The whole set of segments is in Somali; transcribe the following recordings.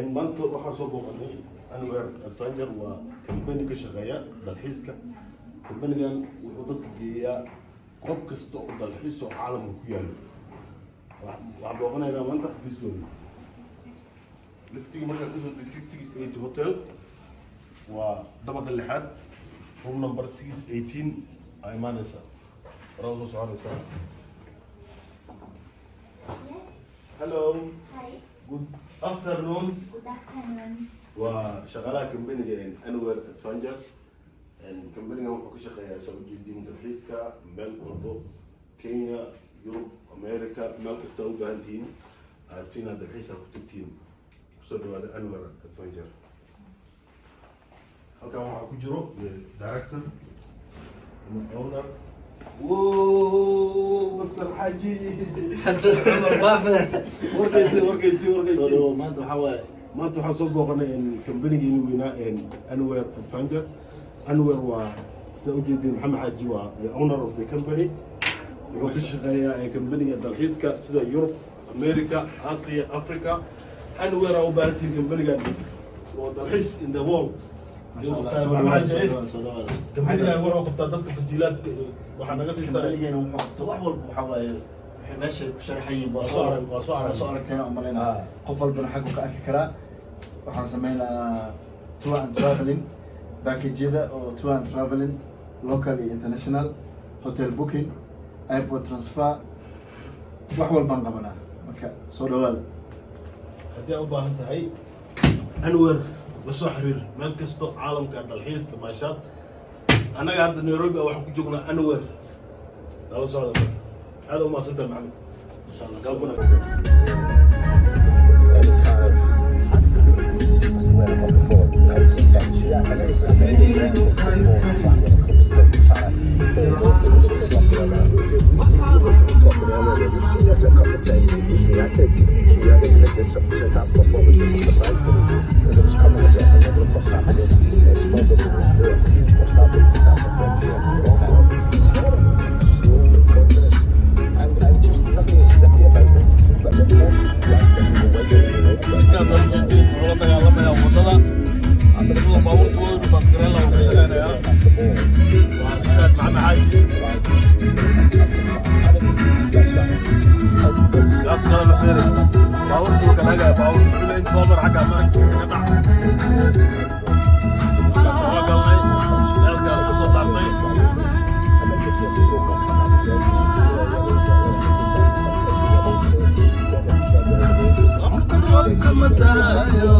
Maanta waxaan soo booqanay Anywhere Adventure. Waa company ka shaqeeya dalxiiska. Companygan wuxuu dadka geeyaa goob kasta oo dalxiis oo caalamka ku yaalo. Waxaan booqanaynaa maanta xafiiskooda. Liftiga markaa kasoo degtay 680 Hotel, waa dabaqa lixaad, room number 618 aa imaanaysaa, horaa usoo soconaysaa. Yes. Hello. Hi. Good afternoon. Good afternoon. Waa shaqaalaha companyga Anywhere Adventure. Companygan wuxuu ka shaqeeyaa, soo ujeediin, dalxiiska meel walbo, Kenya, Yurub, America, meel kasta u baahan tihiin aad inaad dalxiisa ku tagtiin. Kusoo dhawaada Anywhere Adventure. Halkan waxaa ku jiro the director ama owner. Wow, Master Xaaji. Xasan Cumar Baafe. Warkaysi, warkaysi, Soo warkaysi. dhawow. Maanta waxaa waaye Maanta waxaan soo booqanay companygiini weynaa, Anywhere Adventure. Anywhere waa sida ujeedin, Maxamed Xaaji waa the owner of the company. Wuxuu ka shaqeeyaa companyga dalxiiska sida Yurub, America, Asia, Africa. Anywhere aa u baahantihiin, companygan waa dalxiis in the world. Masha Allah, Maxamed soo dhawaada, Xaaji, soo dhawaada, soo dhawaada. Companygan wuxuu qabtaa dadka fasiilaadka waxaa naga siisaa. Companygeena wuxuu qabto wax walba. Waxaa waaye waxay meesha ku sharaxan yihiin. Waa soo arag, waa soo arag. Waa soo aragteen oo malaynaa. Ah. Qof walbana xaggu ka arki karaa. Waxaan sameynaa tour and traveling package-yada oo tour and traveling, local iyo international, hotel booking, airport transfer, wax walbaan qabanaa. Marka soo dhawaada. Haddii aad u baahan tahay, Anywhere la soo xiriir. Meel kasto caalamka dalxiis, tamaashaad. Annaga hadda Nairobi waxaan ku joognaa. Anywhere nala socda. Marka aad u mahadsantahay, Maxamed. Insha Allah. Galbuna. Any kind of, what's the word I'm looking for? Pace, edge. He's falling flat when it comes to trying to build up. It doesn't stop him. Talking earlier, we've seen this a couple of times recently. I said to you, I didn't think this first half performance was a surprise to me because it was coming as a the first half against Spurs were really poor. First half against Stamford Bridge, awful. Terrible, slow, ponderous, and just nothing zippy about them. But the first Rashford to go wider than the right. Ninkaas aad ujeedeen wuxuu la dagaalamayaa waddada sidoo baabuurta wadanu baasgareyn laha uu ka shaqeynayaa. Waa Ustaad Maxamed Xaaji. Gaaf kale la fiiri, baabuurta wuu kala hagaya. Baabuurta wuxuu leeyahay soo mar xagga marag ka dhac. Markaas waa galnay, meelkaan ku soo daartay. Roobka ma daayo.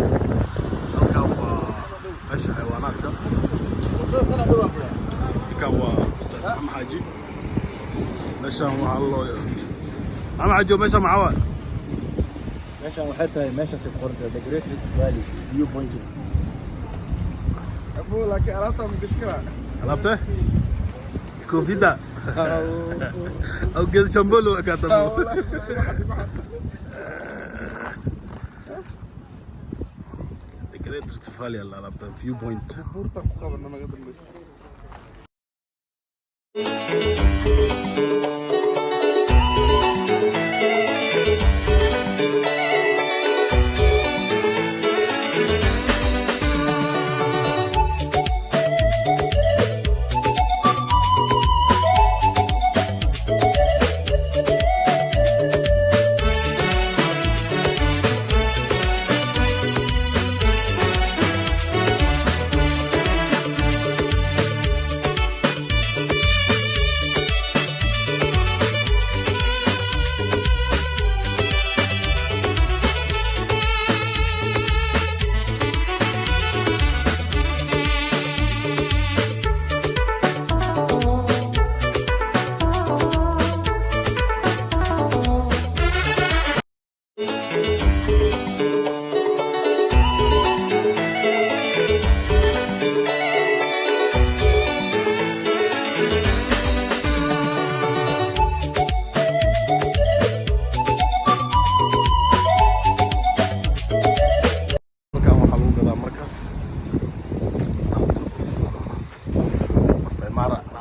Halkan waa meesha xayawaanaadka. Ninkan waa Ustaad Maxamed Xaaji. Meeshan waxaa loo Maxamed Xaaji, meeshan maxaa waay? Meeshaan waxay tahay, meeshaasay ku qoran tahay the Great Rift Valley View Point. Abu, laakiin alaabta ma gashi karaa? Alaabte koofida aw geed shambolo kaatamo. The Great Rift Valley alaabtan view point. Buurta ku qabana naga dambaysa.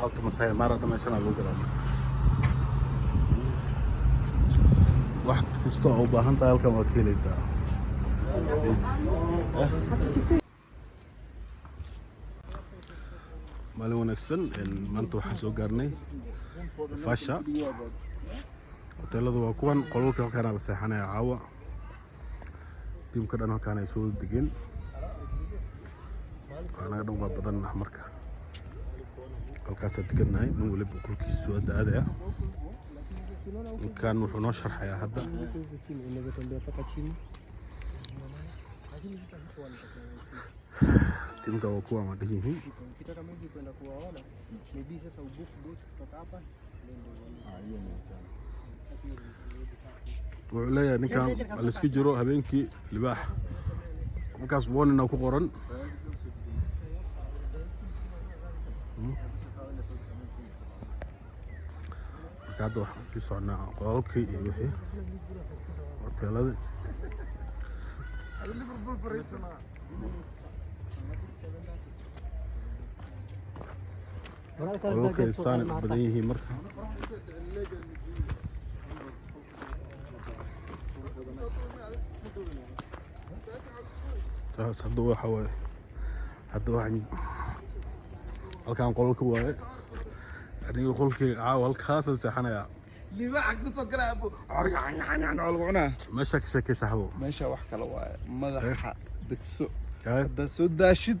Alaabta Masai Mara dhan meeshan aa lagu gadaa. Marka wax kasta oo u baahan tahay halkan waa ka helaysaa. Maalin wanaagsan. Maanta waxaan soo gaarnay Fasha. Hoteeladu waa kuwan, qolalka halkaana la seexanaya caawa. Tiimka dhan halkaan ay soo degeen, anaga dhan waa badanah. Marka halkaasaa degannahay, nin waliba qolkiisu hadda aadaya. Ninkan wuxuu noo sharxayaa hadda. Unaweza tembea mpaka chini. Tiimka waa kuwan, waa dhan yihiin. Ukitaka maybe kwenda kuwaona, maybe sasa ubook boat kutoka hapa ndio uone. Sasa hiyo ni Wuxuu leeyahay ninkan waa la iska jiro habeenkii, libaax halkaas warning ku qoran. Marka hadda waxaan kusii socnaa qolalkii iyo wixii hoteeladii. Liverpool fariisanaa. Qolalkay saanay u badan yihiin marka. Saas hadda waxa waaye, hadda waxaan halkaan qolalka waaye. Aniga qolkayga caawa halkaasaan seexanayaa. Libaaxa kusoo gala abu lagu cunaa. Meeshaa ka sheekay, saxbo. Meesha wax kale waaye, madaxa degso. Haye. Haddaa soo daashid,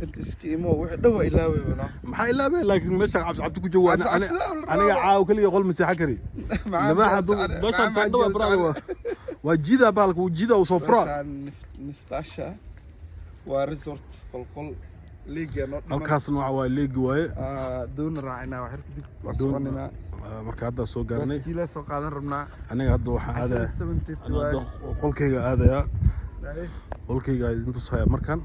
inta iska imo, wixii dhan waa ilaaweyba. Maxaa ilaabay? Laakiin meesha cabsi cabsi ku joogo. Cabsi cabsi la rabaa. Aniga caawa keliya qol ma seexan kari. Libaaxa meeshaan taandho waa brother, waa jiida baalka, wuu jiida, uu soo furaa. Meeshaan Naivasha waa resort, qolqol liiga noo dhiman. Halkaasna waxa waaye leegi waaye. Ah, doon raacinaa wax yar kadib, waa soconinaa. Ah, marka hadda soo gaarnay. Baaskiila soo qaadan rabnaa. Aniga hadda waxaan aadaya Cashada 7:30 aniga waaye. Hadda qolkayga aadayaa. Haye. Qolkayga idin tusaya. Markan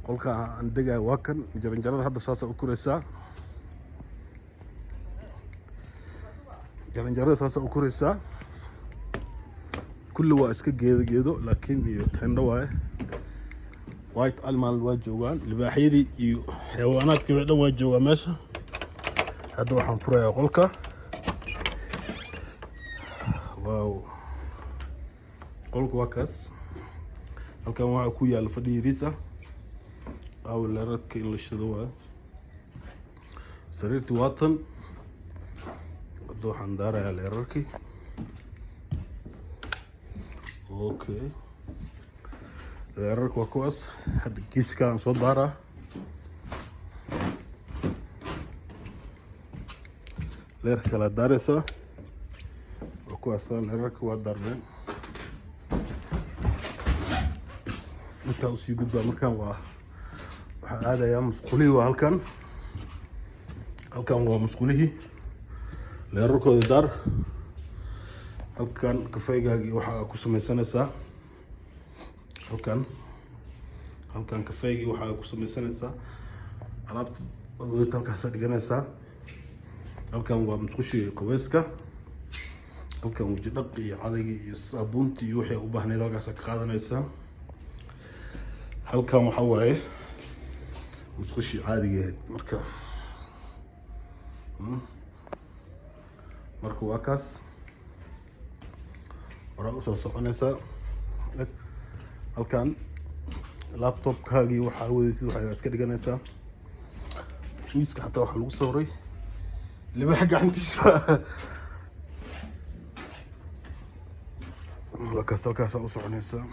qolka aan degayo waa kan. Jaranjarada hadda saasa u koraysaa, jaranjarada saasa u koraysaa. Kulli waa iska geedo geedo laakiin iyo tendho waaye. White animal waa joogaan, libaaxyadii iyo xayawaanaadkii oo dhan waa joogaan meesha. Hadda waxaan furayaa qolka. Wow, qolka waa kaas. Halkan waxaa ku yaala fadhi yariis ah, aaw leeradka in la shido waayo. Sariirtii waa tan. Hadda waxaan daarayaa leerarkii. Okay, leerarka waa kuwaas. Hadda geeskaan soo daaraa. Leerka kala daaraysaa, waa kuwaas leerarka, waa daarneen. Intaa usii gudbaa. Markaan waa waxaan aadayaa musqulihii. Waa halkan, halkan waa musqulihii. Leerarkooda daar. Halkan kafeygaagii waxaa ku samaysanaysaa. Halkan kafeygii waxaa ku samaysanaysaa, alaabta wadata halkaasaa dhiganaysaa. Halkan waa musqushii qaweyska. Halkan weji dhaqi iyo cadaygii iyo saabuuntii iyo wixii u baahnayd halkaasaa ka qaadanaysaa. Halkan waxaa waaye musqushii caadigeed. Marka waa kaas. Horaa usoo soconaysaa. Eg, halkan laptopkaagii waxaa wadatid waxaa iska dhiganaysaa. Miiska xataa waxaa lagu sawiray libaax gacantiisa. Waa kaas, halkaasaa u soconaysaa.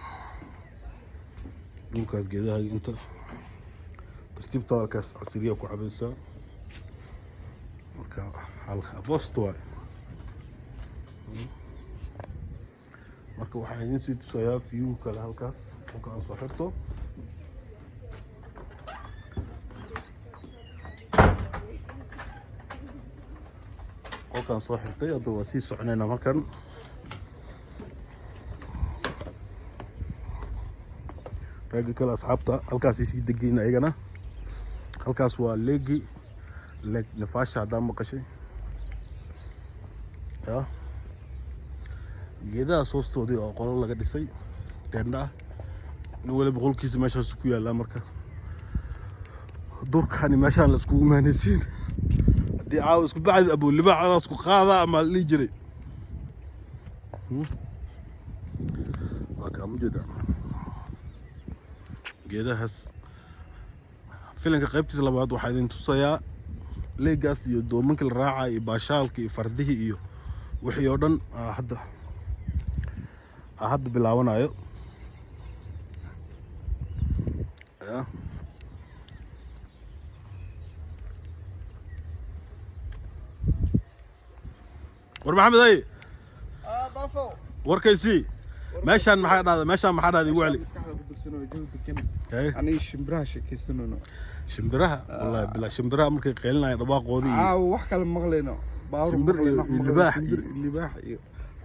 Dhulkaas geedahaaga inta tartiibta halkaas casiriya ku cabaysaa. Marka hal abost waay. Marka waxaan idin sii tusayaa view kale halkaas. Qolka aan soo xirto. Qolkaan soo xirtay, hadda waa sii soconaynaa. Markan ragga kale asxaabta halkaasay sii degayn ayagana. Halkaas waa leegi, Lake Naivasha haddaan maqashay ya. Geedahaas hoostoodii oo qolal laga dhisay, teendha ah. Nin waliba qolkiisa meeshaas ku yaallaa. Marka Durkani meeshaan la iskugu imaanaysiin. Haddii caawa isku bacdi abulibaaxadaas ku qaadaa ama la dhihi jiray. Waa kaa mujeedaa geedahaas. Filanka qaybtiisa labaad waxaa idin tusayaa lake-gaas iyo doomanka la raacaya iyo baashaalka iyo fardihii iyo wixii oo dhan aa hadda bilaabanayo ya. War Maxamed, ay. Baafo. Warkaysii, meeshaan maxaa dhahda? Meeshaan maxaa dhahda? Igu celi. Maskaxda ku dugsanoo jawi degan. Haye. Aniga shimbiraha sheekaysanayno. Shimbiraha, wallahi bilaa, shimbiraha markay qaylinayaan dhawaaqoodii iyo Caawa wax kale maqlayno. Baawur Shimbir iyo maqlayno, wax iyo maqlayno, libaax shimbir iyo iyo libaax iyo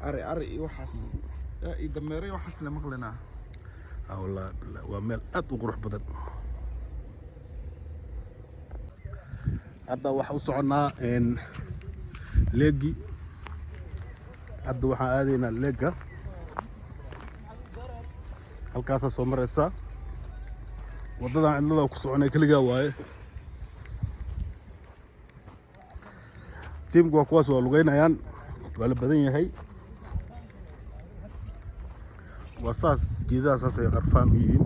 ari ari iyo waxaas. Yaa, iyo dameero iyo waxaas la maqlaynaa. Ah, wallahi bilaa, waa meel aad u qurux badan. Hadda waxaa u soconnaa lake-gi. Hadda waxaan aadaynaa lake-ga. Halkaasaa soo maraysaa waddadan cidlada ku soconay keligaa waaye. Tiimku waa kuwaas, waa lugeynayaan, waa la badan yahay. Waa saas, geedaha saas ay qarfaan u yihiin,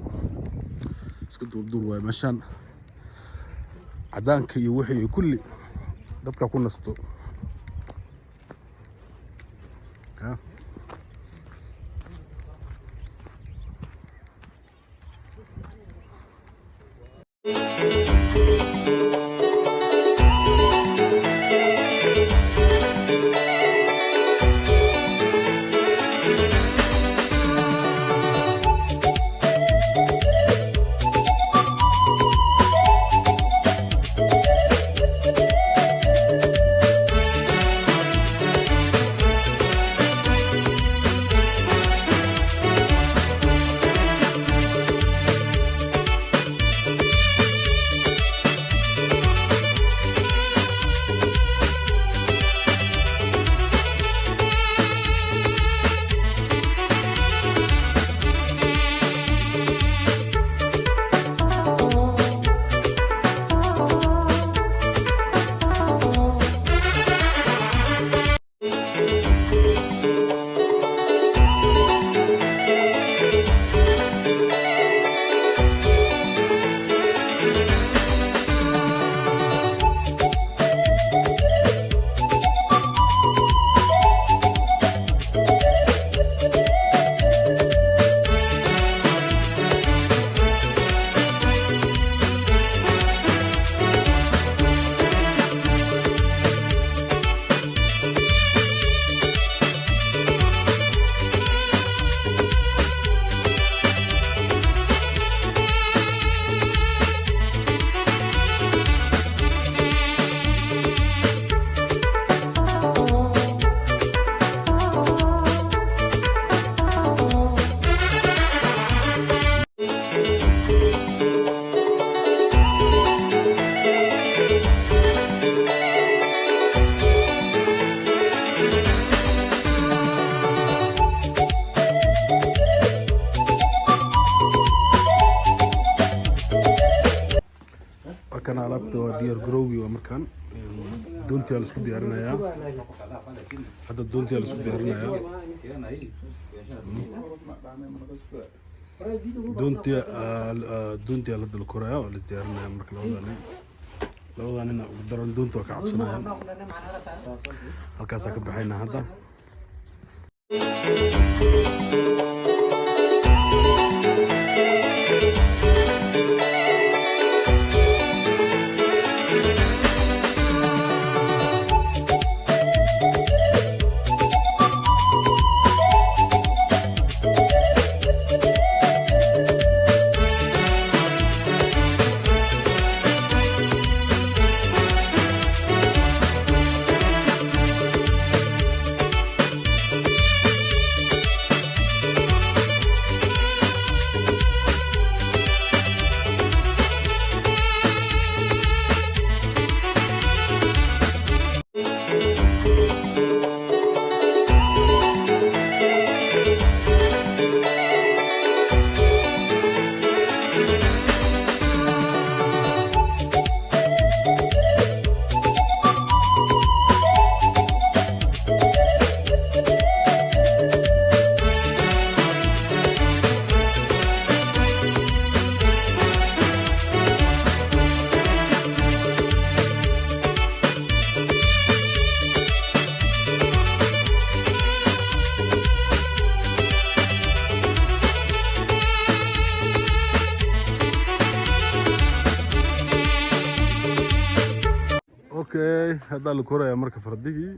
iska duurduur waaye meeshaan. Cadaanka iyo wixii kulli dadka ku nasto. Ya. Waa kana alaabta, waa diyaar garowgii. Waa markaan doontiyaa la isku diyaarinayaa. Hadda doontiyaa la isku diyaarinayaa. Doontiyaa la dul korayaa, waa la is diyaarinayaa. Marka labada nin ugu daran doonta waa ka cabsanayaan. Halkaasaa ka baxaynaa hadda. Okay, haddaa la korayaa marka fardihii.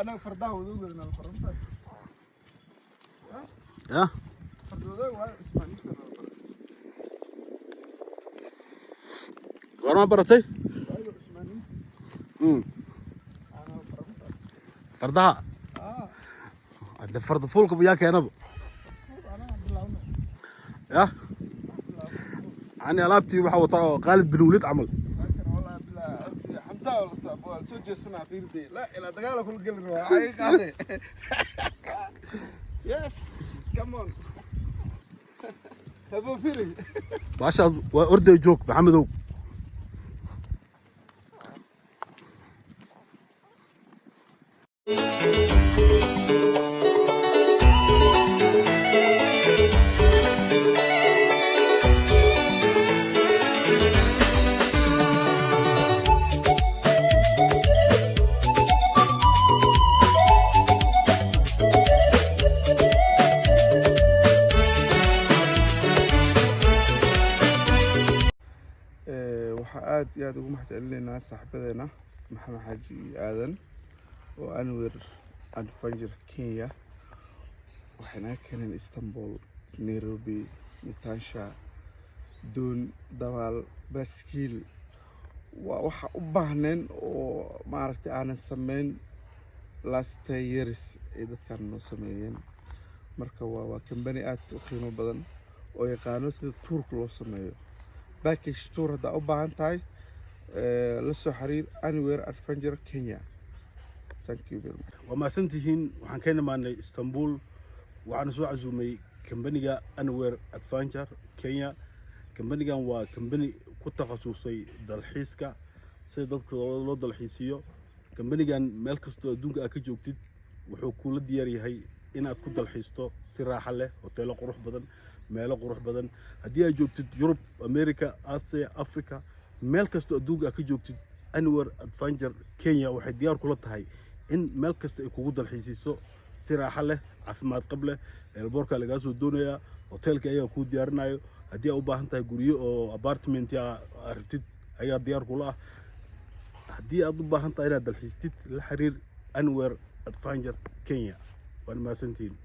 Anaga fardaha wadowgeedna la baran. Ya. Farda waa Ismaaniinta la baran. Goorma baratay? Waayo Ismaaniinta. Anaa baran. Fardaha hadde farda fuulka yaa keenaba? Anaa bilaawna. Ya, ani alaabtii waxaa wataa oo Khaalid bin Walid camal. Laakiin wallahi bilaa Xamsa waa soo jeesanaa, fiirday la ilaa dagaal kula geli rabaa ay qaaday. Yes, come on, habo firi. Baashaas waa orday. Joog, Maxamedow. Waxaa aad iyo aad ugu mahad celinaynaa saaxiibadeena Maxamed Xaaji iyo Aadan oo Anwer Adventure Kenya. Waxay naga keeneen Istanbul, Nairobi, Mitansha, doon, dabaal, baaskiil. Waa waxa u baahneen oo maaragtay aanan sameyn last 10 years ay dadkan noo sameeyeen. Marka waa company aad u qiimo badan oo yaqaano sida tourka loo sameeyo. Package tour haddaa u baahan tahay, la soo xiriir Anywhere Adventure Kenya. Thank you very much. Waa mahadsantihiin. Waxaan ka nimaanay Istanbul. Waxaana soo casuumay kambaniga Anywhere Adventure Kenya. Kambanigan waa kambani ku takhasusay dalxiiska, sida dadka loo dalxiisiyo. Kambanigan meel kastoo adduunka aad ka joogtid wuxuu kula diyaar yahay inaad ku dalxiisto si raaxa leh, hoteelo qurux badan, meelo qurux badan. Haddii aad joogtid Yurub, America, Asia, Africa, meel kastoo adduunka aad ka joogtid, Anywhere Adventure Kenya waxay diyaar kula tahay in meel kasta ay kugu dalxiisiiso si raaxo leh, caafimaad qab leh. Airportka lagaa soo doonayaa, hoteelka ayaa kuu diyaarinayo. Haddii aad u baahan tahay guryo oo apartment aad rabtid, ayaa diyaar kula ah. Haddii aad u baahan tahay inaad dalxiistid, la xiriir Anywhere Adventure Kenya. Waan mahadsantihiin.